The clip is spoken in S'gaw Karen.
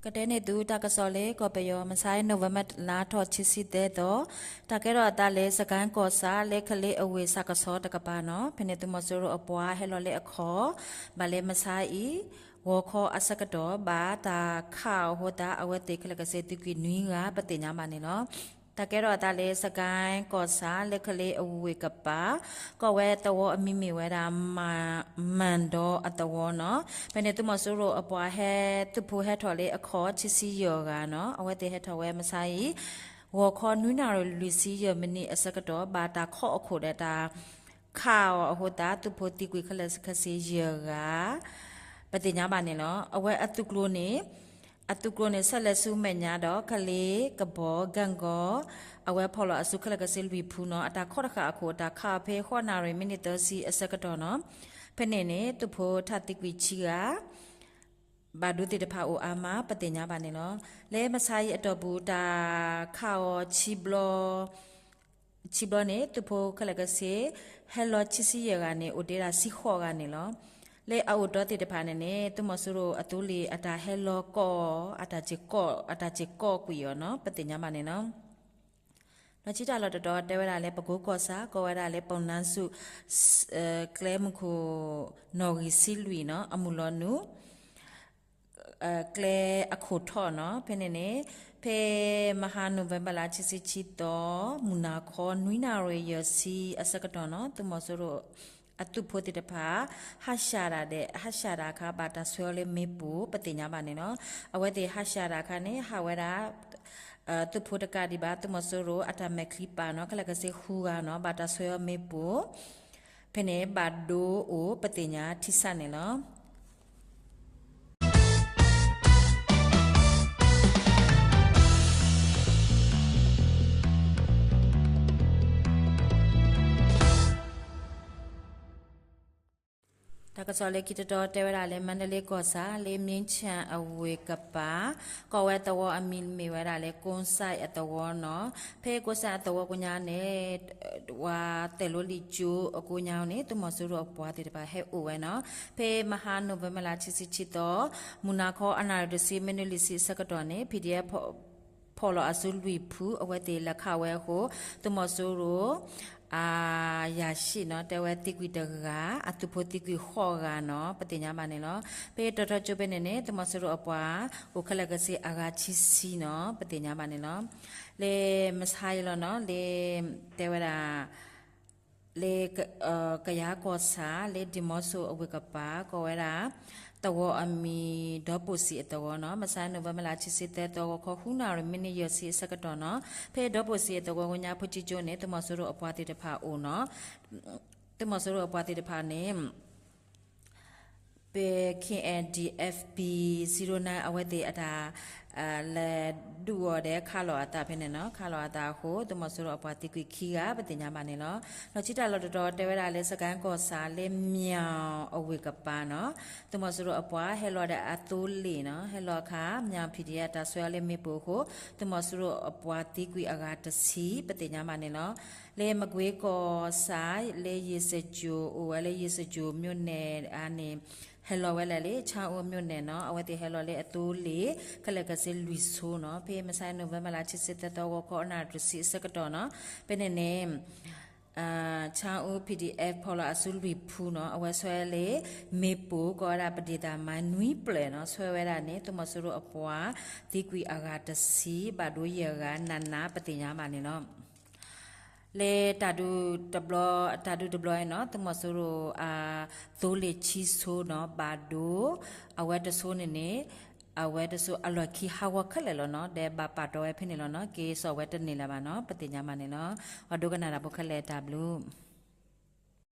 ကတဲန့ၢ်သုတၢ်ကစီၣ်လၢကီၢ်ပယီၤ မဆါအံၤ November လါထီၣ်ခံဆံသၢသီ, တၢ်ကဲထီၣ်အသးလၢ စကဲၣ်ကီၢ်ဆၣ် လၢကလ့အဝ့ၢ်ဆၣ်ကဆီတကပၤနီၤ, ဖဲန့ၣ် သုးမီၤစိရိၤအပှၤဟဲလီၤလၢအခီၣ်, ဘၣ်လၢမဆါအံၤ ဂီၤခီအဆၢကတီၢ် ဘၣ်တၢ်ခးအီၤအဃိသတး အဝဲသ့ၣ်ခဲလၢာ်ကဆ့ သံကွံာ်နွံဂၤ ပသ့ၣ်ညါဘၣ်န့ၣ်လီၤ. တၢ်ကဲထီၣ်အသးလၢ စကဲၣ်ကီၢ်ဆၣ် လၢကလ့အဝ့ၢ်ကပၤ, ကီၢ်ဝဲသဝီအမံၤမ့ၢ်ဝဲဒၣ် မၢၣ်ဒီအသဝီနီၤ, ဖဲန့ၣ် သုးမီၤစိရိၤအပှၤဟဲ သုးဖိဟဲထီၣ်လၢအခီၣ် ခံဆံယဲၢ်ဂၤနီၤ, အဝဲသ့ၣ်ဟဲထီၣ်ဝဲမဆါအံၤ ဂီၤခီနွံနၣ်ရံၣ်လွံၢ်ဆံယဲၢ်မံးနံးအဆၢကတီၢ် ဘၣ်တၢ်ခးအီၤအဃိဒီး တၢ်ခးအီၤအဃိသတး သုးဖိသံကွံာ်ခဲလၢာ်ခဲဆ့ယဲၢ်ဂၤ ပသ့ၣ်ညါဘၣ်န့ၣ်လီၤ. အဝဲအသုးကျိၤန့ၣ် အသုးကျိၤန့ၣ် ဆဲးလဲၤဆူမဲာ်ညါဒီး ကလ့ကဘီ ကၣ်ကီ အဝဲဖီၣ်လီၤအစုခဲလၢာ်ခဲဆ့လွံၢ်ဖုနီၤ, အတၢ်ခးတဃာ်အခိၣ် အတၢ်ခးအီၤဖဲဃိးနၣ်ရံၣ်မံးနံးသၢဆံအဆၢကတီၢ်နီၤ, ဖဲန့ၣ်န့ၣ် သုးဖိထးသံကွံာ်ဆံဂၤ ဘၣ်ဒိသ့ၣ်တဖၣ်အိၣ်အါမး ပသ့ၣ်ညါဘၣ်န့ၣ်လီၤ. လၢမဆါအံၤအတီၢ်ပူၤ တၢ်ခးအီၤ ခံဘျီန့ၣ် သုးဖိခဲလၢာ်ခဲဆ့ ဟဲလီၤခံဆံယဲၢ်ဂၤန့ၣ် အိၣ်တ့ၢ်ဒၣ်ဆံဃိးဂၤန့ၣ်လီၤ. လၢအအိၣ်တီသ့ၣ်တဖၣ်န့ၣ်န့ၣ် သုးမီၤစိရိၤအသိလ့ၣ်အတၢ်ဟဲလီၤကီး အတၢ်စ့ၢ်ကီးကွံာ်အီၤနီၤ ပသ့ၣ်ညါဘၣ်န့ၣ်လီၤ. လီၤဆံတၢ်လီၢ်တတီၤတဲဝဲဒၣ်လၢ ပကိကီၢ်ဆၣ် ကိးဝဲဒၣ်လၢ ပနါစူၣ် ကျဲမုၢ်ခိၣ် နီၣ်ဂံၢ်ဆံလွံၢ်နီၤ အမုၢ်လီၤနုာ် ကျဲအခိၣ်ထီၣ်နီၤ, ဖဲန့ၣ်န့ၣ် ဖဲမဟါ November လါ ခံဆံခံသီ မုၢ်နၤခီ နွံနၣ်ရံၣ်ယဲၢ်ဆံအဆၢကတီၢ်နီၤ သုးမီၤစိရိၤ အသုးဖိသ့ၣ်တဖၣ် ဟးဆှဲးတၢ်ဒီး ဟးဆှဲးတၢ်အခါ ဘၣ်တၢ်ဆွဲအီၤလၢမ့ၣ်ပိၢ် ပသ့ၣ်ညါဘၣ်န့ၣ်လီၤ. အဝဲသ့ၣ်ဟးဆှဲးတၢ်အခါန့ၣ် ဟးဝဲဒၣ် သုးဖိတကးဒံးဘၣ် သုးမီၤစိရိၤအတၢ်မဲာ်ချံပာ်နီၤ ခဲလၢာ်ခဲဆ့ဃုဂၤနီၤ ဘၣ်တၢ်ဆွဲအီၤမ့ၣ်ပိၢ် ဖဲန့ၣ် ဘၣ်ဒိအိၣ် ပသ့ၣ်ညါထံဆးန့ၣ်လီၤ. တၢ်ကစီၣ်လၢခံတတီၤတဲဝဲဒၣ်လၢ မါဒလ့ကီၢ်ဆၣ် လၢမ့ၢ်ဆၣ်အဝ့ၢ်ကပၤ ကီၢ်ဝဲသဝီအမံၤမ့ၢ်ဝဲဒၣ်လၢ ကိစဲၣ်အသဝီနီၤ, ဖဲကိစဲၣ်အသဝီကိးညါန့ၣ် ဝၤသဲးလိလံာ်ကၠိအကိးညါန့ၣ် သုးမီၤစိရိၤအပှၤသ့ၣ်တဖၣ်ဟဲအိၣ်ဝဲနီၤ, ဖဲမဟါ November လါ ခံဆံခံသီ မုၢ်နၤခီ အနၣ်ရံၣ်တဆံ မံးနံးလွံၢ်ဆံအဆၢကတီၢ်န့ၣ် PDF ဖီၣ်လီၤအစုလွံၢ်ဖု အဝဲသ့ၣ်လဲၤခးဝဲအဃိ သုးမီၤစိရိၤ အရာရှိနီၤ တဲဝဲသံကွံာ်တဂၤ အသုးဖိသံကွံာ်ဃိးဂၤနီၤ ပသ့ၣ်ညါဘၣ်န့ၣ်လီၤ. ဖဲတီၤထီကၠိဖဲန့ၣ်န့ၣ် သုးမီၤစိရိၤအပှၤ အိၣ်ခဲလၢာ်ခဲဆ့အဂၤခံဆံနီၤ ပသ့ၣ်ညါဘၣ်န့ၣ်လီၤ. လၢမဆါအံၤလီၤနီၤ လၢ တဲဝဲဒၣ် လၢ ကယၤကီၢ်ဆၣ် လၢဒံၤမီစိအဝ့ၢ်ကပၤ ကိးဝဲဒၣ် သဝီအမံၤ ဒီပိၢ်စံအသဝီနီၤ, မဆါ November လါ ခံဆံသၢသီ ဂီၤခီ ဃုနၣ်ရံၣ် မံးနံးယဲၢ်ဆံအဆၢကတီၢ်နီၤ, ဖဲဒီပိၢ်စံအသဝီကိးညါ ဖိကၠံကၠိန့ၣ် သုးမီၤစိရိၤအပှၤသ့ၣ်တဖၣ်အိၣ်နီၤ, သုးမီၤစိရိၤအပှၤသ့ၣ်တဖၣ်န့ၣ် ဖဲ KNDF P zero nine အဝဲသ့ၣ်အတၢ် လဲၤဒုးအီၤဒီးခးလီၤအသးဖဲန့ၣ်နီၤ, ခးလီၤအသးအဃိ သုးမီၤစိရိၤအပှၤသံကွံာ်ခံဂၤ ပသ့ၣ်ညါဘၣ်န့ၣ်လီၤ. လီၤဆံတၢ်လီၢ်တတီၤတဲဝဲဒၣ်လၢ စကဲၣ်ကီၢ်ဆၣ် လၢမၠၣ်အဝ့ၢ်ကပၤနီၤ, သုးမီၤစိရိၤအပှၤဟဲလီၤဒီးအသိလ့ၣ်နီၤ, ဟဲလီၤအခါ မၠၣ် PDF တၢ်ဆွဲအီၤလၢမ့ၣ်ပိၢ်အဃိ သုးမီၤစိရိၤအပှၤသံကွံာ်အဂၤတဆံ ပသ့ၣ်ညါဘၣ်န့ၣ်လီၤ. လၢမကွ့ကီၢ်ဆၣ် လၢယ့ၣ်စကၠိၤ အိၣ်ဝဲလၢ ယ့ၣ်စကၠိၤ မြို့နယ် အန့ၣ် ဟဲလီၤဝဲလဲၣ်လၢ ခၠါအူ မြို့နယ် နီၤ, အဝဲသ့ၣ်ဟဲလီၤလၢအသိလ့ၣ် ခဲလၢာ်ခဲဆ့လွံၢ်ဆိနီၤ, ဖဲမဆါ November လါ ခံဆံသၢသီ ဂီၤခီ နၣ်ရံၣ်တဆံအဆၢကတီၢ်နီၤ, ဖဲန့ၣ်န့ၣ် ခၠါအူ PDF ဖီၣ်လီၤအစုလွံၢ်ဖုနီၤ, အဝဲဆွဲလၢ မ့ၣ်ပိၢ် ကိးဝဲဒၣ် ပဒ့ၣ်သၣ်မါ နွံပျဲၢ်နီၤ, ဆွဲဝဲဒၣ်န့ၣ် သုးမီၤစိရိၤအပှၤ သံကွံာ်အဂၤတဆံ ဘၣ်ဒိယဲၢ်ဂၤ နးနး ပသ့ၣ်ညါဘၣ်န့ၣ်လီၤ. လၢတၢ်ဒုးတဘျီ တၢ်ဒုးတဘျီအံၤနီၤ, သုးမီၤစိရိၤ အသိလ့ၣ်ခံဆိနီၤ, ဘၣ်ဒိ အဝဲတဆိန့ၣ်န့ၣ် အဝဲတဆိအလီၢ်ခံဟးဂီၤခဲလၢာ်လီၤနီၤ, ဒီးဘၣ်ပာ်တီၢ်ဝဲဖဲန့ၣ်လီၤနီၤ, က့ၤစိာ်ဝဲတန့ၢ်လၢၤဘၣ်နီၤ, ပသ့ၣ်ညါဘၣ်န့ၣ်လီၤ. ပှၤဒိကနၣ်တၢ်ဖိခဲလၢာ်တၢ်ဘျုး